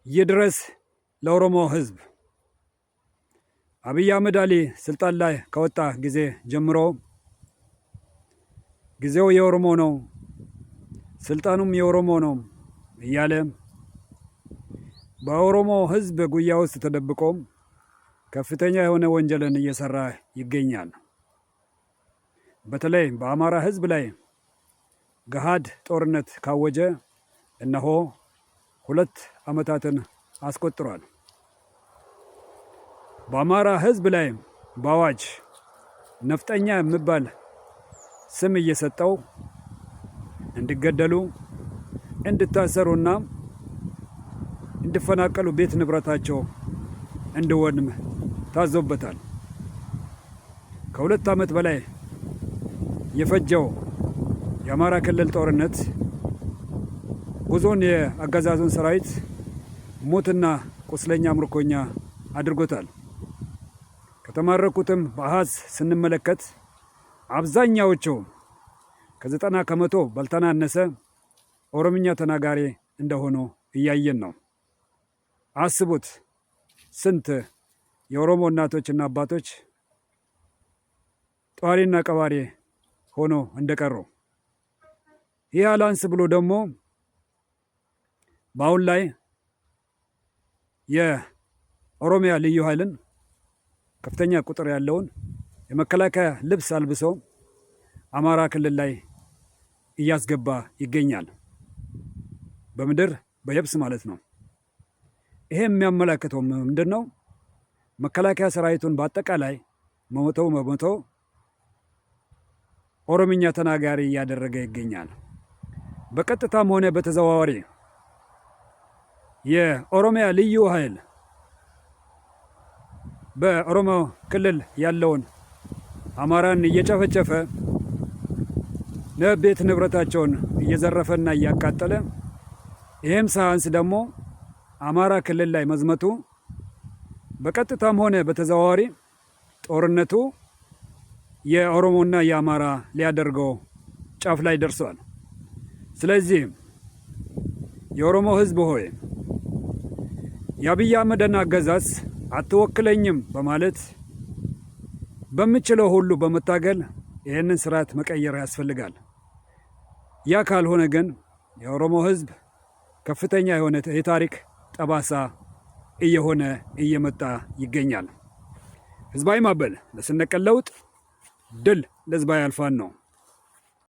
ይድረስ ለኦሮሞ ሕዝብ። አብይ አህመድ አሊ ስልጣን ላይ ከወጣ ጊዜ ጀምሮ ጊዜው የኦሮሞ ነው፣ ስልጣኑም የኦሮሞ ነው እያለ በኦሮሞ ሕዝብ ጉያ ውስጥ ተደብቆ ከፍተኛ የሆነ ወንጀልን እየሰራ ይገኛል። በተለይ በአማራ ሕዝብ ላይ ገሃድ ጦርነት ካወጀ እነሆ 2 ዓመታትን አስቆጥሯል። በአማራ ሕዝብ ላይ በአዋጅ ነፍጠኛ የሚባል ስም እየሰጠው እንዲገደሉ፣ እንዲታሰሩና እንዲፈናቀሉ፣ ቤት ንብረታቸው እንዲወድም ታዞበታል። ከ2 ዓመት በላይ የፈጀው የአማራ ክልል ጦርነት ብዙውን የአገዛዙን ሰራዊት ሙትና ቁስለኛ፣ ምርኮኛ አድርጎታል። ከተማረኩትም በአሃዝ ስንመለከት አብዛኛዎቹ ከ90% ባልተናነሰ ኦሮምኛ ተናጋሪ እንደሆኑ እያየን ነው። አስቡት፣ ስንት የኦሮሞ እናቶችና አባቶች ጧሪና ቀባሪ ሆኖ እንደቀሩ። ይህ አላንስ ብሎ ደግሞ በአሁን ላይ የኦሮሚያ ልዩ ኃይልን ከፍተኛ ቁጥር ያለውን የመከላከያ ልብስ አልብሶ አማራ ክልል ላይ እያስገባ ይገኛል። በምድር በየብስ ማለት ነው። ይሄ የሚያመላክተው ምንድን ነው? መከላከያ ሰራዊቱን በአጠቃላይ 100% ኦሮምኛ ተናጋሪ እያደረገ ይገኛል። በቀጥታም ሆነ በተዘዋዋሪ የኦሮሚያ ልዩ ኃይል በኦሮሞ ክልል ያለውን አማራን እየጨፈጨፈ፣ ቤት ንብረታቸውን እየዘረፈና እያቃጠለ፣ ይህም ሳያንስ ደግሞ አማራ ክልል ላይ መዝመቱ በቀጥታም ሆነ በተዘዋዋሪ ጦርነቱ የኦሮሞና የአማራ ሊያደርገው ጫፍ ላይ ደርሷል። ስለዚህ የኦሮሞ ሕዝብ ሆይ፣ የአብይ አህመድን አገዛዝ አትወክለኝም በማለት በምችለው ሁሉ በመታገል ይህንን ስርዓት መቀየር ያስፈልጋል። ያ ካልሆነ ግን የኦሮሞ ሕዝብ ከፍተኛ የሆነ የታሪክ ጠባሳ እየሆነ እየመጣ ይገኛል። ህዝባዊ ማዕበል ለስር ነቀል ለውጥ፣ ድል ለህዝባዊ ፋኖ ነው።